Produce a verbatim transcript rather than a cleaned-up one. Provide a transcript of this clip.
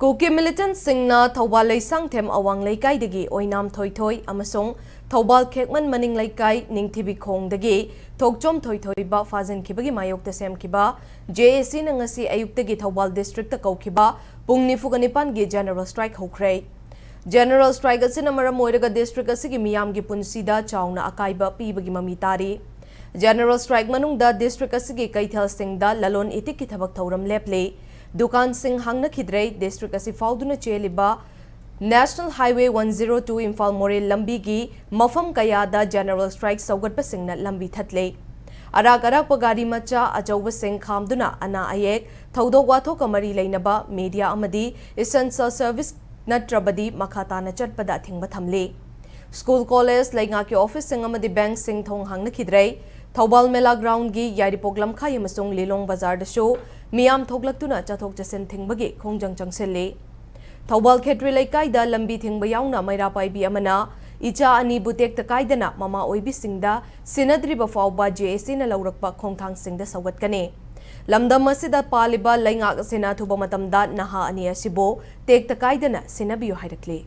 ꯀꯨꯀꯤ ꯃꯤꯂꯤꯇꯦꯟꯠꯁꯤꯡꯅ ꯊꯧꯕꯥꯜ ꯂꯩꯁꯥꯡꯊꯦꯝ ꯑꯋꯥꯡ ꯂꯩꯀꯥꯏꯗꯒꯤ ꯑꯣꯏꯅꯥꯝ ꯊꯣꯏꯊꯣꯏ ꯑꯃꯁꯨꯡ ꯊꯧꯕꯥꯜ ꯈꯦꯛꯃꯟ ꯃꯅꯤꯡ ꯂꯩꯀꯥꯏ ꯅꯤꯡꯊꯤꯕꯤ ꯈꯣꯡꯗꯒꯤ ꯊꯣꯛꯆꯣꯝ ꯊꯣꯏꯊꯣꯏꯕ ꯐꯥꯖꯤꯟꯈꯤꯕꯒꯤ ꯃꯥꯌꯣꯛꯇ ꯁꯦꯝꯈꯤꯕ ꯖꯦ ꯑꯦ ꯁꯤꯅ ꯉꯁꯤ ꯑꯌꯨꯛꯇꯒꯤ ꯊꯧꯕꯥꯜ ꯗꯤꯁꯇ꯭ꯔꯤꯛꯇ ꯀꯧꯈꯤꯕ ꯄꯨꯡ ꯅꯤꯐꯨꯒ ꯅꯤꯄꯥꯟꯒꯤ ꯖꯦꯅꯔꯦꯜ ꯁ꯭ꯇ꯭ꯔꯥꯏꯛ ꯍꯧꯈ꯭ꯔꯦ꯫ ꯖꯦꯅꯔꯦꯜ ꯁ꯭ꯇ꯭ꯔꯥꯏꯛ ꯑꯁꯤꯅ ꯃꯔꯝ ꯑꯣꯏꯔꯒ ꯗꯤꯁꯇ꯭ꯔꯤꯛ ꯑꯁꯤꯒꯤ ꯃꯤꯌꯥꯝꯒꯤ ꯄꯨꯟꯁꯤꯗ ꯆꯥꯎꯅ ꯑꯀꯥꯏꯕ ꯄꯤꯕꯒꯤ ꯃꯃꯤ ꯇꯥꯔꯤ꯫ ꯖꯦꯅꯔꯦꯜ ꯁ꯭ꯇ꯭ꯔꯥꯏꯛ ꯃꯅꯨꯡꯗ ꯗꯤꯁꯇ꯭ꯔꯤꯛ ꯑꯁꯤꯒꯤ ꯀꯩꯊꯦꯜꯁꯤꯡꯗ ꯂꯂꯣꯟ ꯏꯇꯤꯛꯀꯤ ꯊꯕꯛ ꯊꯧꯔꯝ ꯂꯦꯞꯂꯤ꯫ ꯗꯨꯀꯥꯟꯁꯤꯡ ꯍꯥꯡꯅꯈꯤꯗ꯭ꯔꯦ꯫ ꯗꯤꯁꯇ꯭ꯔꯤꯛ ꯑꯁꯤ ꯐꯥꯎꯗꯨꯅ ꯆꯦꯜꯂꯤꯕ national highway one zero two Imphal ꯃꯣꯔꯦ ꯂꯝꯕꯤꯒꯤ ꯃꯐꯝ ꯀꯌꯥꯗ ꯖꯦꯅꯔꯦꯜ ꯁ꯭ꯇ꯭ꯔꯥꯏꯛ ꯁꯧꯒꯠꯄꯁꯤꯡꯅ ꯂꯝꯕꯤ ꯊꯠꯂꯦ꯫ ꯑꯔꯥꯛ ꯑꯔꯥꯛꯄ ꯒꯥꯔꯤ ꯃꯆꯥ ꯑꯆꯧꯕꯁꯤꯡ ꯈꯥꯝꯗꯨꯅ ꯑꯅꯥ ꯑꯌꯦꯛ, ꯊꯧꯗꯣꯛ ꯋꯥꯊꯣꯛꯀ ꯃꯔꯤ ꯂꯩꯅꯕ ꯃꯤꯗꯤꯌꯥ ꯑꯃꯗꯤ ꯏꯁꯦꯟꯁꯤꯌꯦꯜ ꯁꯔꯚꯤꯁ ꯅꯠꯇ꯭ꯔꯕꯗꯤ ꯃꯈꯥ ꯇꯥꯅ ꯆꯠꯄꯗ ꯑꯊꯤꯡꯕ ꯊꯝꯂꯤ꯫ ꯁ꯭ꯀꯨꯜ, ꯀꯣꯂꯦꯖ, ꯂꯩꯉꯥꯛꯀꯤ ꯑꯣꯐꯤꯁꯁꯤꯡ ꯑꯃꯗꯤ ꯕꯦꯡꯛꯁꯤꯡ ꯊꯣꯡ ꯍꯥꯡꯅꯈꯤꯗ꯭ꯔꯦ꯫ ꯊꯧꯕꯥꯜ ꯃꯦꯂꯥ ꯒ꯭ꯔꯥꯎꯟꯒꯤ ꯌꯥꯏꯔꯤꯄꯣꯛ ꯂꯝꯈꯥꯏ ꯑꯃꯁꯨꯡ ꯂꯤꯂꯣꯡ ꯕꯖꯥꯔꯗꯁꯨ ꯃꯤꯌꯥꯝ ꯊꯣꯛꯂꯛꯇꯨꯅ ꯆꯠꯊꯣꯛ ꯆꯠꯁꯤꯟ ꯊꯤꯡꯕꯒꯤ ꯈꯣꯡꯖꯪ ꯆꯪꯁꯤꯜꯂꯤ꯫ ꯊꯧꯕꯥꯜ ꯈꯦꯇ꯭ꯔꯤ ꯂꯩꯀꯥꯏꯗ ꯂꯝꯕꯤ ꯊꯤꯡꯕ ꯌꯥꯎꯅ ꯃꯩꯔꯥ ꯄꯥꯏꯕꯤ ꯑꯃꯅ ꯏꯆꯥ ꯑꯅꯤꯕꯨ ꯇꯦꯛꯇ ꯀꯥꯏꯗꯅ ꯃꯃꯥ ꯑꯣꯏꯕꯤꯁꯤꯡꯗ ꯁꯤꯟꯅꯗ꯭ꯔꯤꯕ ꯐꯥꯎꯕ ꯖꯦ ꯑꯦ ꯁꯤꯅ ꯂꯧꯔꯛꯄ ꯈꯣꯡꯊꯥꯡꯁꯤꯡꯗ ꯁꯧꯒꯠꯀꯅꯤ꯫ ꯂꯝꯗꯝ ꯑꯁꯤꯗ ꯄꯥꯜꯂꯤꯕ ꯂꯩꯉꯥꯛ ꯑꯁꯤꯅ ꯑꯊꯨꯕ ꯃꯇꯝꯗ ꯅꯍꯥ ꯑꯅꯤ ꯑꯁꯤꯕꯨ ꯇꯦꯛꯇ ꯀꯥꯏꯗꯅ ꯁꯤꯟꯅꯕꯤꯌꯨ ꯍꯥꯏꯔꯛꯂꯤ꯫